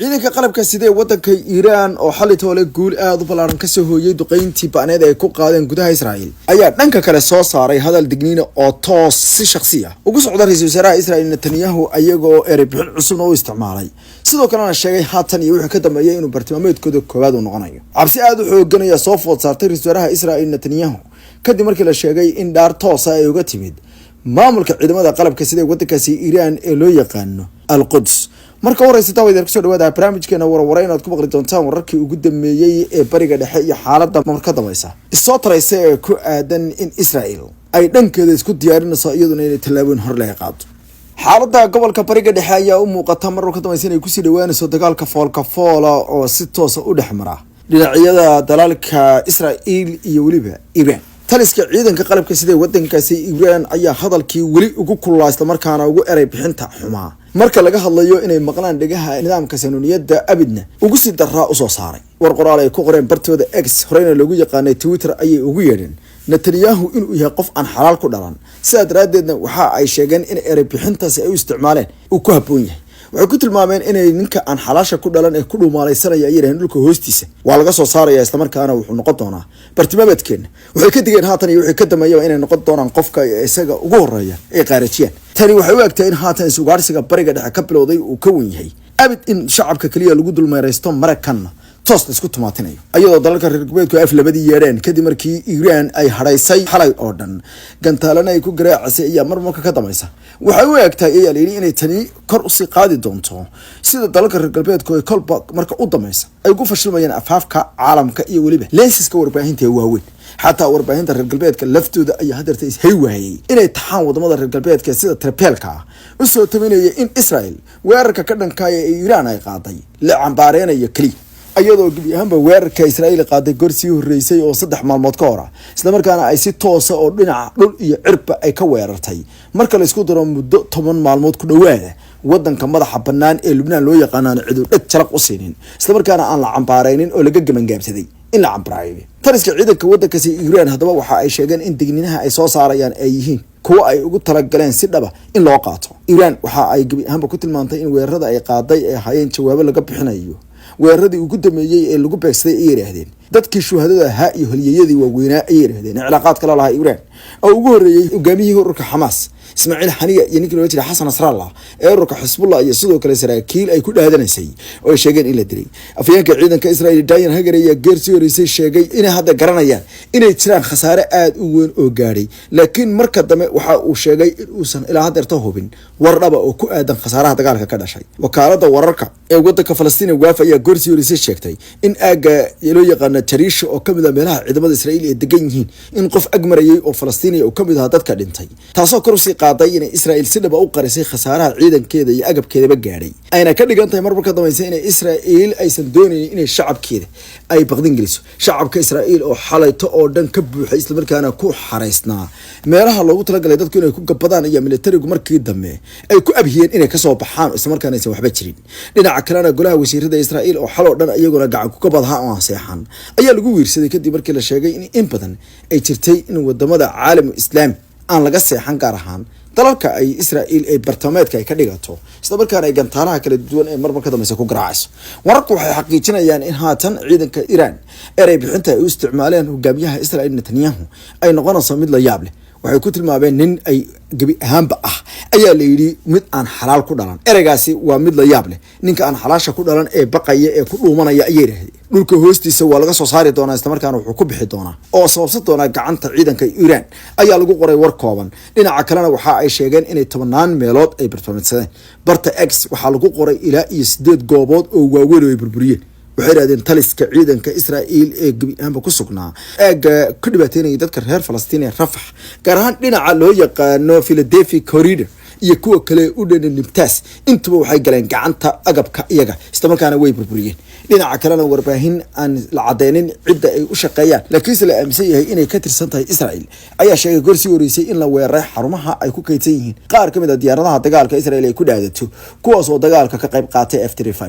Ciidanka qalabka sidee wadanka Iiraan oo xali toole guul aada u ballaaran kasoo hooyey duqeyntii ba'need ay ku qaadeen gudaha Israel ayaa dhanka kale soo saaray hadal digniina oo toos si shakhsi ah ugu socda ra-iisul wasaaraha Israel Netanyahu, ayagoo erey bixin cusubna u isticmaalay, sidoo kalena sheegay haatan iyo wixii ka dambeeyay inuu bartilmaameedkooda koowaad uu noqonayo. Cabsi aada u xoogan ayaa soo food saartay ra-isul wasaaraha Israel Netanyahu kadib markii la sheegay in dhaar toosa ay uga timid maamulka ciidamada qalabka sida wadankaasi Iiraan ee loo yaqaano Al Quds. Marka horeysa, daawadyaal, kusoo dhawaada barnaamijkeena warwaray inaad ku maqli doontaan wararkii ugu dambeeyey ee Bariga Dhexe iyo xaaladda marka dambaysa issoo taraysa ee ku aadan in Israel ay dhankeeda isku diyaarinayso iyaduna inay tallaabooyin hor laga qaado. Xaaladda gobolka Bariga Dhexe ayaa u muuqata mar ka dambaysa inay kusii dhawaanayso dagaalka foolka foola oo si toosa u dhex mara dhinacyada dalalka Israel iyo weliba Iiraan. Taliska ciidanka qalabka sida wadankaasi Iiraan ayaa hadalkii weli ugu kululaa, islamarkaana ugu eray bixinta xumaa marka laga hadlayo inay maqlaan dhegaha nidaamka sanuuniyadda abidna ugu sii daraa usoo saaray. War qoraal ay ku qoreen bartooda X, horeyna loogu yaqaanay Twitter, ayay ugu yeedheen Netanyahu inuu yahay qof aan xalaal ku dhalan. Sidaa daraaddeedna waxa ay sheegeen in erey bixintaasi ay u isticmaaleen uu ku habboon yahay. Waxay ku tilmaameen inay ninka aan xalaasha ku dhalan ee ku dhuumaalaysanaya, ay yidhaheen, dhulka hoostiisa waa laga soo saaraya, islamarkaana wuxuu noqon doonaa bartilmaameedkeena. Waxay ka digeen haatan iyo wixii ka dambeeyaba inay noqon doonaan qofka isaga ugu horeeya ay qaarajiyaan. Tani waxay u egtahay in haatan isugaarsiga Bariga Dhexe ka bilowday uu ka wen yahay abid in shacabka keliya lagu dulmeeraysto, Maraykanna toos la isku tumaatinayo, iyadoo dalalka reer galbeedku af labadii yeedheen kadib markii Iiraan ay hadhaysay xalay oo dhan, gantaalana ay ku garaacisay. Ayaa mar marka ka dambaysa waxay u egtahay, ayaa layidhi, inay tani kor usii qaadi doonto sida dalalka reer galbeedku ay kolba marka u dambaysa ay ugu fashilmayaan afaafka caalamka iyo weliba lensiska warbaahinta ee waaweyn. Xataa warbaahinta reer galbeedka laftooda ayaa hadeerta ishay waayey inay taxaan wadamada reer galbeedka sida trebeelka ah usoo taminaya in Israel weerarka ka dhankaaya ee Iiraan ay qaaday la cambaareynayo keliya, iyadoo gebi ahaanba weerarka Israa'iil qaaday goor sii horreysay oo 3 maalmood ka hor ah, islamarkaana ay si toosa oo dhinaca dhul iyo cirba ay ka weerartay, marka la isku daro muddo 10 maalmood ku dhowaada, wadanka madaxa bannaan ee Lubnaan loo yaqaanaan cidu dheg jalaq u siinin, islamarkaana aan la cambaareynin oo laga gabangaabsaday in la cambaraayo. Taliska ciidanka wadankaasi Iiraan haddaba waxa ay sheegeen in digniinaha ay soo saarayaan ay yihiin kuwo ay ugu talagaleen si dhaba in loo qaato. Iiraan waxa ay gebi ahaanba ku tilmaantay in weerarada ay qaaday ay ahaayeen jawaabo laga bixinayo weeraradii ugu dambeeyey ee lagu beegsaday, ay yidhaahdeen, dadkii shuhadada ahaa iyo halyeeyadii waaweynaa, ayay yidhahdeen, ee cilaaqaadka la lahaa Iiraan, oo ugu horreeyey hogaamiyihii ururka Xamaas Ismaaciil Xaniya iyo ninkii loola jiray Xasan Nasrallah ee ururka Xisbullah, iyo sidoo kale saraakiil ay ku dhaadanaysay oo ay sheegeen in la dilay. Afhayeenka ciidanka Israel Daniel Hagari ayaa geer sii horeysay sheegay inay hadda garanayaan inay jiraan khasaare aada u weyn oo gaadhay, laakiin marka dambe waxa uu sheegay in uusan ilaa hadeerta hubin war dhaba oo ku aadan khasaaraha dagaalka ka dhashay. Wakaalada wararka ee wadanka Falastiin Waafa ayaa goor sii horeysay sheegtay in aagga loo yaqaano Jariisha, oo kamid ah meelaha ciidamada Israa'iil ay degan yihiin, in qof ag marayay oo Falastiiniya uu kamid ahaa dadka dhintay, taasoo kor usii qaaday inay Israa'iil si dhaba u qarisay khasaaraha ciidankeeda iyo agabkeedaba gaadhay, ayna ka dhigan tahay marmar ka dambaysa inay Israa'iil aysan doonaynin inay shacabkeeda ay baqdin geliso. Shacabka Israa'iil oo xalayto oo dhan ka buuxay, islamarkaana ku xaraysnaa meelaha loogu talagalay dadku inay ku gabadaan, iyo militarigu markii dambe ay ku abhiyeen inay kasoo baxaan, islamarkaana aysan waxba jirin. Dhinaca kalena, golaha wasiirada Israa'iil oo xaloo dhan iyaguna gacan ku gabadha oo aan seexan ayaa lagu wiirsaday kadib markii la sheegay in badan ay jirtay in wadamada caalamu islaami aan laga seexan, gaar ahaan dalalka ay Israa'iil ay bartamameedka ay ka dhigato, isla markaana ay gantaalaha kala duwan ee marmar ka dambeysa ku garaacayso. Wararku waxay xaqiijinayaan in haatan ciidanka Iiraan erey bixinta ay u isticmaaleen hogaamiyaha Israa'iil Netanyahu ay noqonayso mid la yaab leh. Waxay ku tilmaameen nin ay gebi ahaanba ah, ayaa la yidhi, mid aan xalaal ku dhalan. Ereygaasi waa mid la yaab leh. Ninka aan xalaasha ku dhalan ee baqaya ee ku dhuumanaya, ayay yidhahdeen, dhulka hoostiisa waa laga soo saari doonaa, islamarkaana wuxuu ku bixi doonaa oo sababsan doonaa gacanta ciidanka Iiraan, ayaa lagu qoray war kooban. Dhinaca kalena, waxa ay sheegeen inay tobanaan meelood ay bartilmaamedsadeen. Barta X waxaa lagu qoray ilaa iyo sideed goobood oo waaweyn oo ay burburiyeen. Waxay yidhahdeen taliska ciidanka Israa'iil ee gebi ahaanba ku sugnaa aagga ku dhibaateynaya dadka reer Falastiin ee Rafax, gaar ahaan dhinaca loo yaqaano Philadelphia Corridor iyo kuwa kale u dhana Nibtas, intuba waxay galeen gacanta agabka iyaga, islamarkaana way burburiyeen. Dhinaca kalena, warbaahin aan la cadeynin cidda ay u shaqeeyaan, laakiinse la aaminsan yahay inay ka tirsan tahay Israel, ayaa sheegay goor sii horeysay in la weeraray xarumaha ay ku kaydsan yihiin qaar ka mid a diyaaradaha dagaalka Israel ay ku dhaadato, kuwaas oo dagaalka ka qayb qaatay F-35.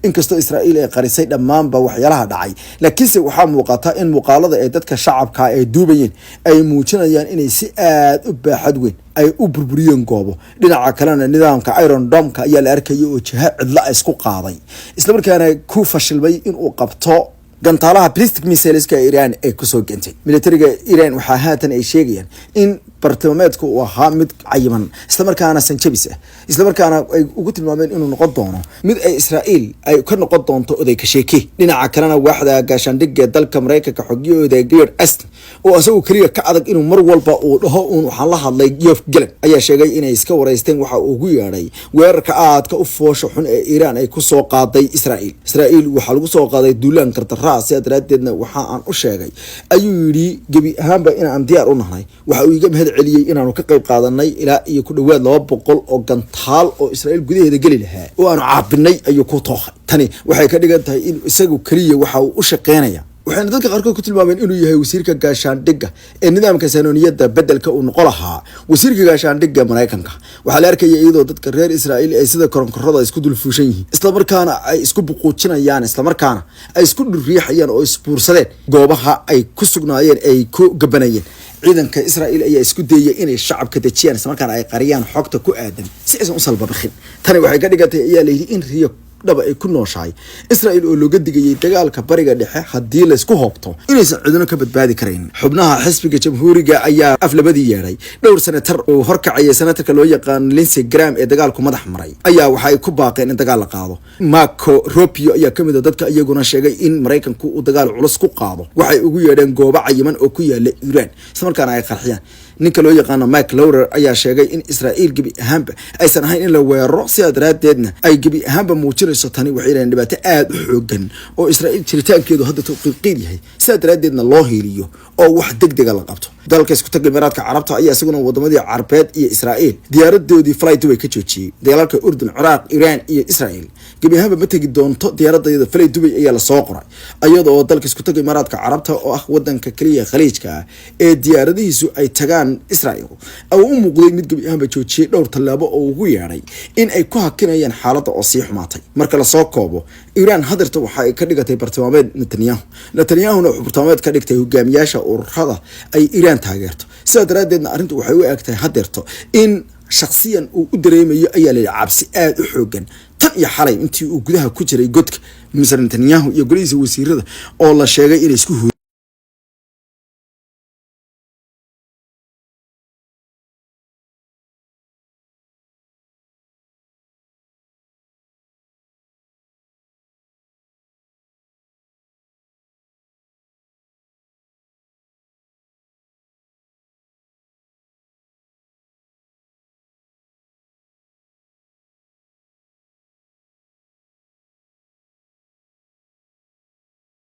Inkastoo Israel ay qarisay dhammaanba waxyaalaha dhacay, laakiinse waxaa muuqata in muuqaalada ee dadka shacabka ay duubayeen ay muujinayaan inay si aada u baaxad weyn ay u burburiyeen goobo. Dhinaca kalena, nidaamka Iron Dome-ka ayaa la arkayay oo jiha cidla isku qaaday, islamarkaana ku fashilmay inuu qabto gantaalaha ballistic missileska Iran ay kusoo gantay. Militariga Iran waxaa haatan ay sheegayaan in bartilmaameedku uu ahaa mid cayiman, islamarkaana sanjabis ah, islamarkaana ay ugu tilmaameen inuu noqon doono mid ay Israa'iil ay ka noqon doonto oday ka sheeke. Dhinaca kalena, waaxda gaashaandhigga dalka Maraykanka, xogiyahooda Lloyd Austin, oo isagu keliya ka adag inuu mar walba uu dhaho uun "waxaan la hadlay Yoav Gallant", ayaa sheegay inay iska wareysteen waxa uu ugu yeedhay weerarka aadka u foosha xun ee Iiraan ay kusoo qaaday Israa'iil. "Israa'iil waxaa lagu soo qaaday duulaan gardaraa, sidaa daraaddeedna waxa aan u sheegay," ayuu yidhi, "gebi ahaanba inaan diyaar u nahnay. Waxa uu iga mahad celiyey inaanu ka qayb qaadanay ilaa iyo ku dhawaad 200 oo gantaal oo Israa'iil gudaheeda geli lahaa oo aanu caabinay," ayuu ku tooqay. Tani waxay ka dhigan tahay in isagu keliya waxa uu u shaqeynaya, waxayna dadka qaarkood ku tilmaameen inuu yahay wasiirka gaashaandhigga ee nidaamka saanooniyadda bedelka uu noqon lahaa wasiirka gaashaandhigga Maraykanka. Waxaa la arkaya iyadoo dadka reer Israa'iil ay sida koronkorada isku dulfuushan yihiin, islamarkaana ay isku buquujinayaan, islamarkaana ay isku dhurriixayaan oo isbuursadeen goobaha ay ku sugnaayeen, ay ku gabanayeen. Ciidanka Israa'iil ayaa isku dayay inay shacabka dejiyaan, islamarkaana ay qariyaan xogta ku aadan si aysan u salbabakin. Tani waxay ka dhigantay, ayaa layidhi, in riyo dhaba ay ku nooshahay Israel oo looga digayay dagaalka Bariga Dhexe haddii laysku hoobto inaysan cidino ka badbaadi karayn. Xubnaha xisbiga Jamhuuriga ayaa af labadii yeedhay. Dhowr senatar oo horkacaya senatarka loo yaqaano Lindsey Graham ee dagaalku madax maray ayaa waxa ay ku baaqeen in dagaal la qaado. Marco Rubio ayaa kamid a dadka iyaguna sheegay in Maraykanku uu dagaal culus ku qaado waxay ugu yeedheen goobo cayiman oo ku yaala Iiraan, islamarkaana ay qarxiyaan. Ninka loo yaqaano Mike Lawler ayaa sheegay in Israa'iil gebi ahaanba aysan ahayn in la weeraro, sidaa daraaddeedna ay gebi ahaanba muujinayso tani, waxay yidhahdeen, dhibaato aada u xoogan oo Israa'iil jiritaankeedu hadda qiilqiil yahay, sidaa daraaddeedna loo hiiliyo oo wax deg dega la qabto. Dalka Isku Taga Imaaraadka Carabta ayaa isaguna wadamadii Carbeed iyo Israa'iil diyaaradoodii Fly Dubai ka joojiyey. Dalalka Urdun, Ciraaq, Iiraan iyo Israa'iil gebi ahaanba ma tegi doonto diyaaradayada Fly Dubai, ayaa lasoo qoray, iyadoo dalka Isku Taga Imaaraadka Carabta, oo ah wadanka keliya Khaliijka ah ee diyaaradihiisu ay tagaan Israel, oo u muuqday mid gebi ahaanba joojiyey dhowr tallaabo oo ugu yeedhay in ay ku hakinayaan xaaladda oo sii xumaatay. Marka lasoo koobo, Iiraan hadeerta waxa ay ka dhigatay bartilmaameed Netanyahu, Netanyahuna wuxuu bartilmaameed ka dhigtay hogaamiyaasha ururada ay Iiraan taageerto. Sidaa daraaddeedna arrintu waxay u egtahay hadeerto in shaksiyan uu u dareemayo, ayaa layidhi, cabsi aada u xoogan tan iyo xalay intii uu gudaha ku jiray godka Mister Netanyahu iyo golihiisa wasiirada oo la sheegay inay isku